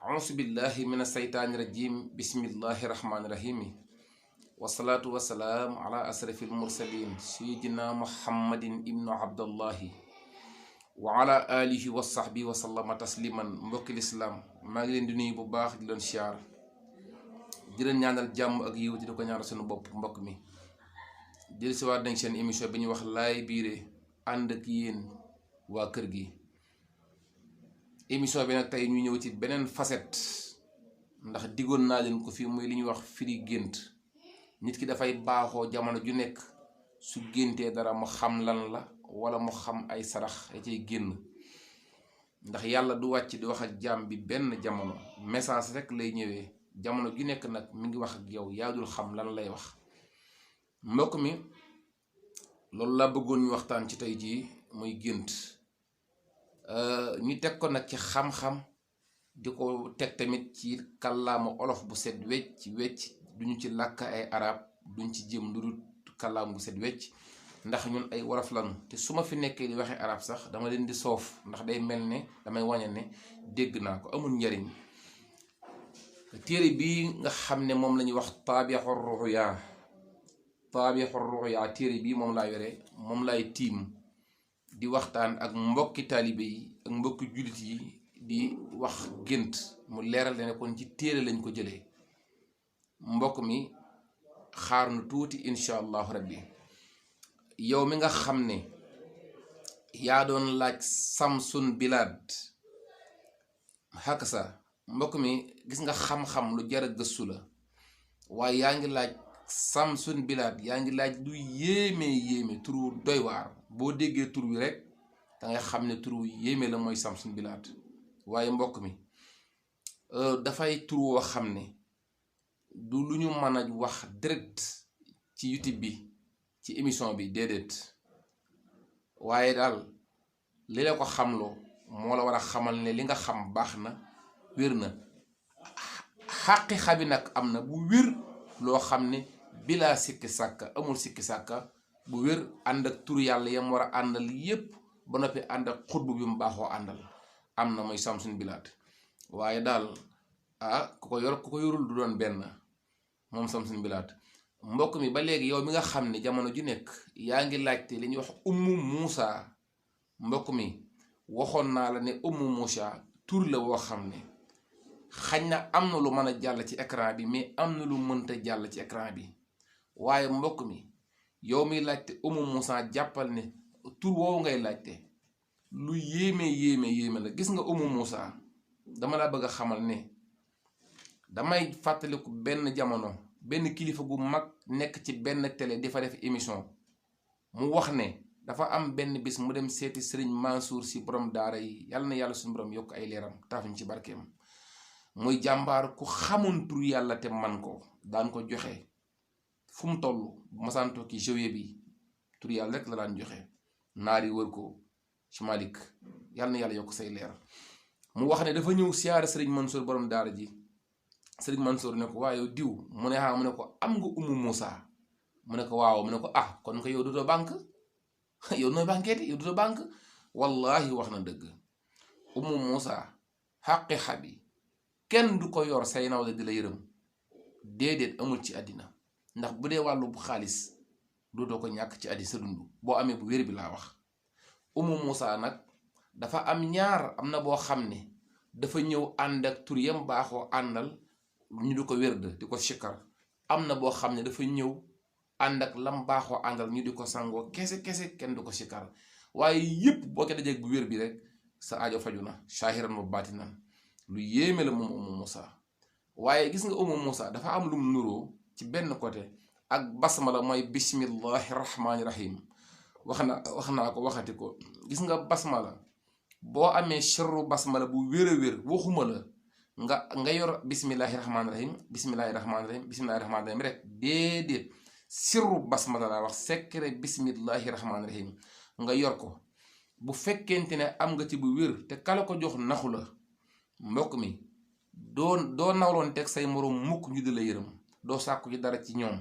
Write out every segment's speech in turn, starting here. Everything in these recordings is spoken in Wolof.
ausu billahi min asaytaani rajim bismillahi rahmaani rahimi wasalaatu wasalaam ala asrafil mursalin sayidina muhammadin ibnu abdallahi wa ala alihi wa sahbi wa sallama tasliman. mbokki lislaam maa ngi leen di nuyu bu baax di leen siyaar di leen ñaanal jàmm ak yiw di ko ñaanal sunu bopp. mbokk mi jël si waat nañ seen émission bi ñuy wax laay biire ànd ak yéen waa kër gi. émission bi nag tey ñu ñëw ci beneen facette ndax diggoon naa leen ko fii muy li ñuy wax firi gént. nit ki dafay baaxoo jamono ju nekk su géntee dara mu xam lan la wala mu xam ay sarax ya cay génn, ndax yàlla du wàcc di wax ak jaam bi benn jamono, message rek lay ñëwee jamono ju nekk nag mi ngi wax ak yow, yaa dul xam lan lay wax. mbokk mi loolu laa bëggoon ñu waxtaan ci tey jii muy gént. ñu teg ko nag ci xam-xam, di ko teg tamit ci kàllaama olof bu set wecc duñu ci làkk ay arab, duñ ci jëm lu dul kàllaama bu set wecc, ndax ñun ay wolof lan te su ma fi nekkee di waxee arab sax dama leen di soof, ndax day mel ne damay wàññe ne dégg naa ko, amul njariñ. téere bii nga xam ne moom la ñuy wax taabixu ruya téere bii moom laa yore, moom laay tiim di waxtaan ak mbokki taalibe yi ak mbokki jullit yi di wax gént mu leeral ne kon ci téere lañ ko jëlee. mbokk mi xaar nu tuuti incha allahu rabbi. yow mi nga xam ne yaa doon laaj samsun bilaad hakasa, mbokk mi gis nga xam-xam lu jar a gëstu la, waaye yaa ngi laaj samsun bilaad, yaa ngi laaj lu yéeme turu doy waar. boo déggee tur wi rek da ngay xam ne tur wu yéeme la, mooy samsun bilaad. waaye mbokk mi dafay tur woo xam ne du lu ñu mën a wax direct ci YouTube bi ci émission bi, déedéet. waaye daal li la ko xamloo moo la war a xamal ne li nga xam baax na, wér na. xaqiiqa bi nag am na bu wér loo xam ne bilaa sikki sàkka, amul sikki sàkka, bu wér ànd ak tur yàlla yam war a àndal yépp, ba noppi ànd ak xutbu bi mu baaxoo àndal, am na mooy samsun bilaad. waaye daal ku ko yorul du doon benn, moom samsun bilaad. mbokk mi ba léegi yow mi nga xam ne jamono ju nekk yaa ngi laajte li ñuy wax ummu Muusa. mbokk mi waxoon naa la ne ummu Muusa tur la woo xam ne xañ na am na lu mën a jàll ci écran bi, mais am na lu mënta jàll ci écran bi. waaye mbokk mi yow miy laajte ummu Muusa jàppal ne tur woowu ngay laajte lu yéeme la. gis nga ummu Muusa, dama la bëgg a xamal ne damay fàttaliku benn jamono benn kilifa gu mag nekk ci benn télé di fa def émission, mu wax ne dafa am benn bis mu dem seeti sëriñ Mansour si borom daara yi, yàlla na yàlla suñu borom yokk ay leeram taafuñ ci barkeem. muy jàmbaar ku xamoon tur yàlla te man ko, daan ko joxe fu mu toll. bu masaantoo ki jawiya bi tur yàlla rek la daan joxe, naar yi wër ko ci Malik, yàlla na yàlla yokk say leer. mu wax ne dafa ñëw siyaare sëriñ Mansour borom daara ji. sëriñ Mansour ne ko waaye diw, mu ne mu ne ko am nga ummu Muusa, mu ne ko waaw, mu ne ko kon ko yow dutoo banque yow nooy banqueeti, yow dutoo banque. wallahi wax na dëgg. ummu Muusa xaqiiqa bi kenn du ko yor say nawle di la yërëm, déedéet, amul ci àddina. ndax bu dee wàllu bu xaalis dootoo ko ñàkk ci àddina sa dund, boo amee bu wér bi laa wax. ummu Muusa nag dafa am ñaar, am na boo xam ne dafa ñëw ànd ak tur yam baaxoo àndal, ñu di ko wérd di ko sikkar. am na boo xam ne dafa ñëw ànd ak lam baaxoo àndal, ñu di ko sangoo kese kenn du ko sikkar. waaye yépp boo ko dajeeg bu wér bi rek sa aajo faju na, shaahiran wa baatinan. lu yéeme la moom ummu Muusa. waaye gis nga ummu Muusa dafa am lum nuroo ci benn côté ak basmala, mooy bismillahi rahmaani rahim. wax naa ko waxati ko. gis nga basmala boo amee sirru basmala bu wér a wér, waxuma la nga yor bismillahi rahmaani rahim rek, déedéet. sirru basmala laa wax, secret bismillahi rahmaani rahim nga yor ko. bu fekkente ne am nga ci bu wér te kala ko jox naxu la, mbokk mi doo nawloon teg say moroom mukk ñu di la yërëm, doo sàkku ci dara ci ñoom.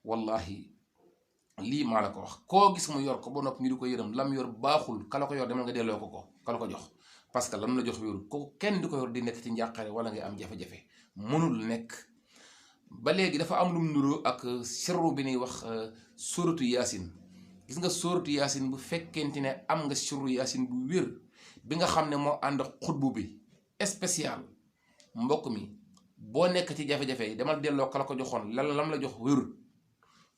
wallahi lii maa la ko wax. koo gis mu yor ko ba noppi ñu di ko yërëm, lam yor baaxul, kala ko yor demal nga delloo ko kala ko jox. parce que lam la jox wérul ko kenn di ko yor di nekk ci njàqare wala ngay am jafe-jafe mënul nekk. ba léegi dafa am lum nuroo ak sirru bi ñuy wax sóoratu yaasin. gis nga sóoratu yaasin bu fekkente ne am nga sirru yaasin bu wér bi nga xam ne moo ànd xutbu bi spécial mbokk mi boo nekk ci jafe-jafe yi demal delloo kala ko joxoon lam la jox wérul.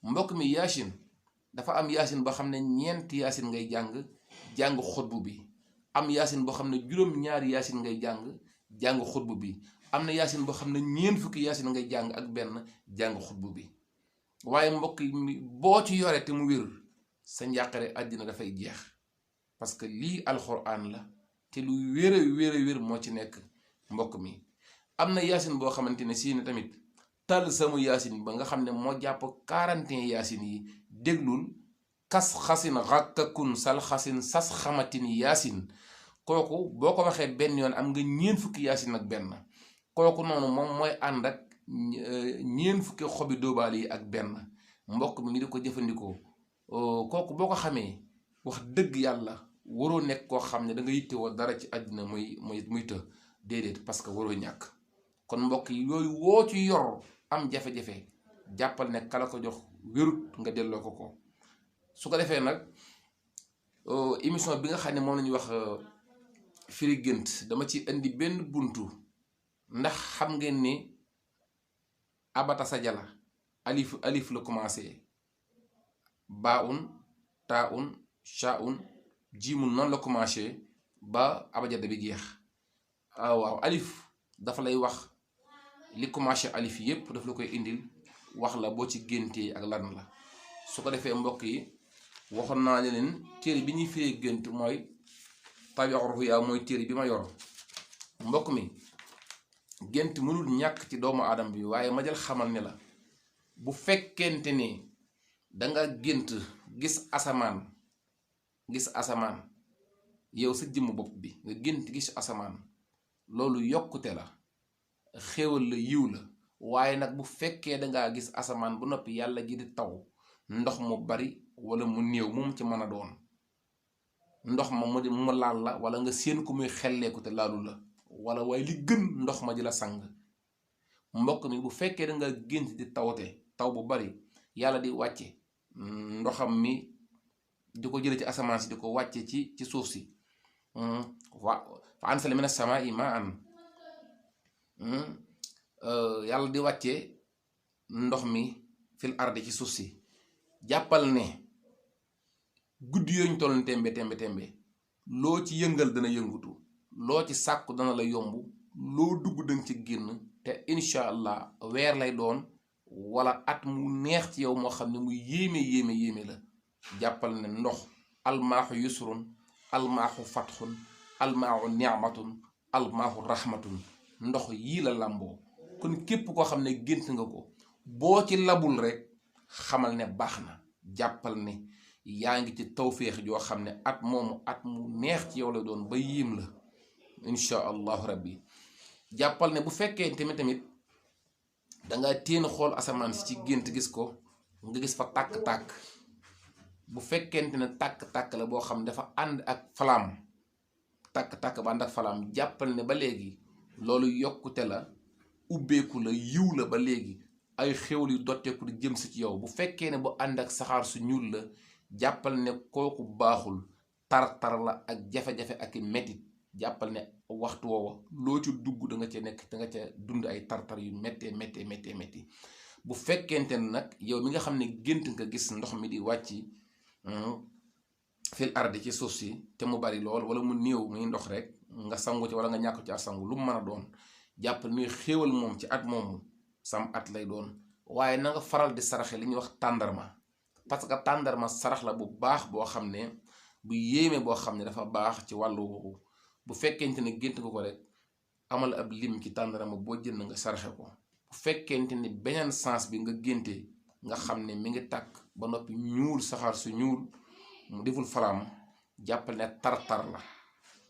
mbokk mi yaasin dafa am yaasin boo xam ne ñeenti yaasin ngay jàng xutbu bi, am yaasin boo xam ne juróom-ñaari yaasin ngay jàng xutbu bi, am na yaasin boo xam ne ñeent fukki yaasin ngay jàng ak benn jàng xutbu bi. waaye mbokk mi boo ci yore te mu wér sa njàqare àddina dafay jeex parce que lii alxuraan la te lu wér moo ci nekk mbokk mi. am na yaasin boo xamante ne sii ne tamit tal samu yaasin ba nga xam ne moo jàpp 41 yaasin yi déglul kas xasin rakkakun sal xasin sas xamatin yaasin kooku boo ko waxee benn yoon am nga ñeent fukki yaasin ak benn. kooku noonu moom mooy ànd ak ñeent fukki xobi dóobaal yi ak benn mbokk mi ngi di ko jëfandikoo. kooku boo ko xamee wax dëgg yàlla waroo nekk koo xam ne da nga yittewoo dara ci àddina muy të déedéet parce que waroo ñàkk. kon mbokk yi yooyu woo ci yor am jafe-jafe jàppal ne kala ko jox wérut nga delloo ko. su ko defee nag émission bi nga xam ne moom la ñuy wax firi gént dama ci indi benn buntu. ndax xam ngeen ni abata sajala alif la commencé baaun taaun shaaun jiimun noonu la commencé ba abajada bi jeex. waaw alif dafa lay wax li commencé alif yépp daf la koy indil wax la boo ci géntee ak lan la. su ko defee mbokk yi waxoon naa ne leen téere bi ñuy fee gént mooy Tabi'ur Ru'ya mooy téere bi ma yor. mbokk mi gént mënul ñàkk ci doomu aadama bi waaye ma jël xamal ne la bu fekkente ne danga gént gis asamaan yow sa jëmm bopp bi nga gént gis asamaan loolu yokkute la xéewal la yiw la. waaye nag bu fekkee dangaa gis asamaan bu noppi yàlla ji di taw ndox mu bari wala mu néew mu ci mën a doon ndox ma mu laal la wala nga séen ko muy xelleeku te laalu la wala waaye li gën ndox ma ji la sang. mbokk mi bu fekkee da nga gént di tawte taw bu bari yàlla di wàcce ndoxam mi di ko jële ci asamaan si di ko wàcce ci suuf si. fa anzala mina samaa'i maa'an yàlla di wàcce ndox mi fil ardi ci suuf si. jàppal ne guddi yooyu ñu toll tembe loo ci yëngal dana yëngutu, loo ci sàkku dana la yomb, loo dugg danga ci génn te incha allah weer lay doon wala at mu neex ci yow moo xam ne muy yéeme la. jàppal ne ndox almaaxu yusrun almaaxu fatxun almaaxu ni'matun almaaxu rahmatun ndox yii la làmboo. kon képp koo xam ne gént nga ko boo ci labul rek xamal ne baax na. jàppal ne yaa ngi ci tawféex joo xam ne at moomu at mu neex ci yow la doon ba yéem la incha allahu rabbi. jàppal ne bu fekkee tamit danga téen xool asamaan si ci gént gis ko nga gis fa tàkk-tàkk. bu fekkente ne tàkk-tàkk la boo xam ne dafa ànd ak falaam tàkk-tàkk ba ànd ak falaam jàppal ne ba léegi loolu yokkute la, ubbeeku la, yiw la ba léegi. ay xéwal yu dotteeku di jëm si ci yow. bu fekkee ne bu ànd ak saxaar su ñuul la jàppal ne kooku baaxul, tar-tar la ak jafe-jafe ak i mettit. jàppal ne waxtu woowa loo ci dugg da nga ca nekk da nga ca dund ay tar-tar yu métti. bu fekkente ne nag yow mi nga xam ne gént nga gis ndox mi di wàcc fil ardi ci suuf si te mu bari lool wala mu néew muy ndox rek nga sangu ci wala nga ñàkk ci sangu lu mu mën a doon jàppal ni xéewal moom ci at moomu sam at lay doon. waaye na nga faral di saraxe li ñuy wax tàndarma parce que tàndarma sarax la bu baax boo xam ne bu yéeme boo xam ne dafa baax ci wàllu woowu. bu fekkente ne gént nga ko rek amal ab lim ci tàndarma boo jënd nga saraxe ko. bu fekkente ne beneen sens bi nga génte nga xam ne mi ngi tàkk ba noppi ñuul saxaar su ñuul mu deful falaam jàppal ne tar-tar la.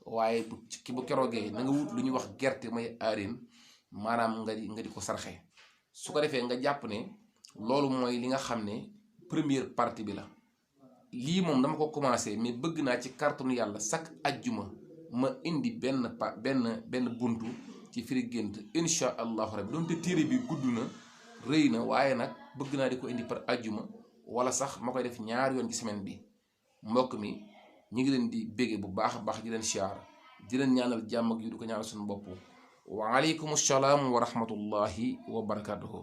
waaye bu keroogee na nga wut lu ñuy wax gerte may aarin maanaam nga di ko saraxe. su ko defee nga jàpp ne loolu mooy li nga xam ne première partie bi la. lii moom dama ko commencé mais bëgg naa ci kàttanu yàlla chaque ajjuma ma indi benn buntu ci firi gént insha allahu rabbi. doonte téere bi gudd na rëy na waaye nag bëgg naa di ko indi par ajjuma wala sax ma koy def ñaari yoon ci semaine bi. mbokk mi ñu ngi leen di bége bu baax a baax di leen siyaar di leen ñaanal jàmm ak yu du ko ñaanal suñu bopp. wa aleykum salaam wa rahmatullahi wa barakatuhu.